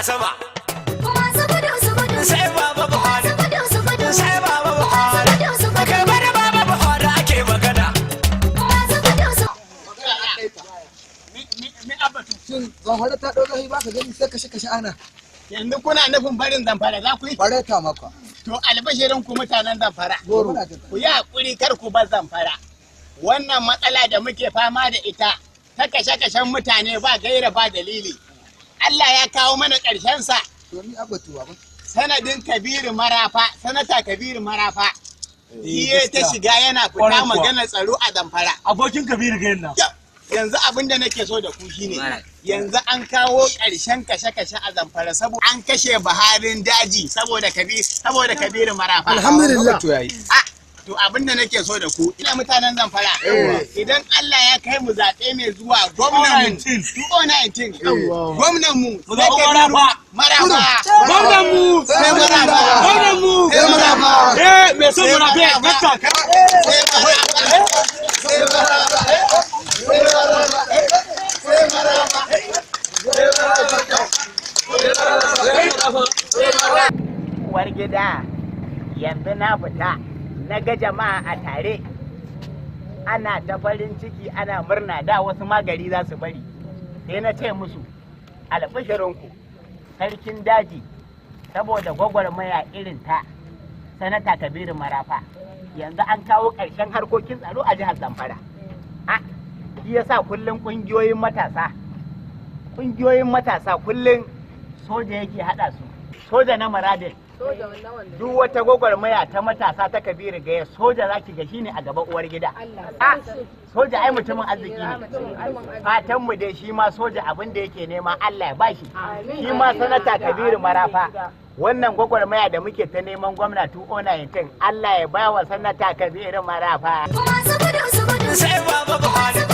A sama. Masu gudu su gudu. Sai Baba Buhari. Masu gudu su gudu. Sai Baba Buhari. Masu gudu su gudu. Kai bari, Baba Buhari ake magana. Masu gudu su Mi abatu. Shin Zamfara ta ɗau zafi, ba ka gani sai kashe kashe ana. Yanzu kuna nufin barin Zamfara za ku yi? Bare ta maka. To, albashirin ku mutanen Zamfara. Goro. Ku yi haƙuri, kar ku bar Zamfara. Wannan matsala da muke fama da ita ta kashe-kashen mutane ba gaira ba dalili, Allah ya kawo mana ƙarshen sa. To, ni abatu, baba. Sanadin Kabiru Marafa, Sanata Kabiru Marafa. Iye ta shiga yana fita Kwarai kuwa. magana tsaro a Zamfara. Abokin Kabiru Gayen nan. Yau, yanzu abin da nake so da ku shine yanzu an kawo ƙarshen kashe-kashe a Zamfara saboda an kashe Buharin daji saboda Kabiru Marafa. Alhamdulillah. To yayi. Ah, to abin da nake so da ku ina mutanen Zamfara, idan Allah ya kai mu zaɓe mai zuwa, gwamnan mu 2019. 2019, gwamnan mu Mu zaɓi Marafa. Marafa. Gwamnan mu. Sai Marafa. Gwamnan mu. Sai Marafa. Eh, mai son Sai Marafa. Marafa. Dakta. Sai Marafa. Sai Marafa. Sai Marafa. Sai Marafa. Uwar gida, yanzu na fita na ga jama'a a tare ana ta farin ciki, ana murna, da wasu magari za su bari. Sai na ce musu, albishirinku, sarkin daji, saboda gwagwarmaya irin ta Sanata Kabiru Marafa, yanzu an kawo ƙarshen harkokin tsaro a jihar Zamfara. A shi yasa kullum ƙungiyoyin matasa kullum soja yake haɗa su, soja na muradin. Duk wata gwagwarmaya ta matasa ta Kabiru Gaya, soja za ki ga shine a gaba, uwar gida. A soja ai mutumin arziki ne. Fatan mu dai shi ma soja abin da yake nema Allah ya bashi. Shi ma Sanata Kabiru Marafa, wannan gwagwarmaya da muke ta neman gwamna 2019, Allah ya ba wa Sanata Kabiru Marafa. Masu gudu su gudu. Sai Baba Buhari. Masu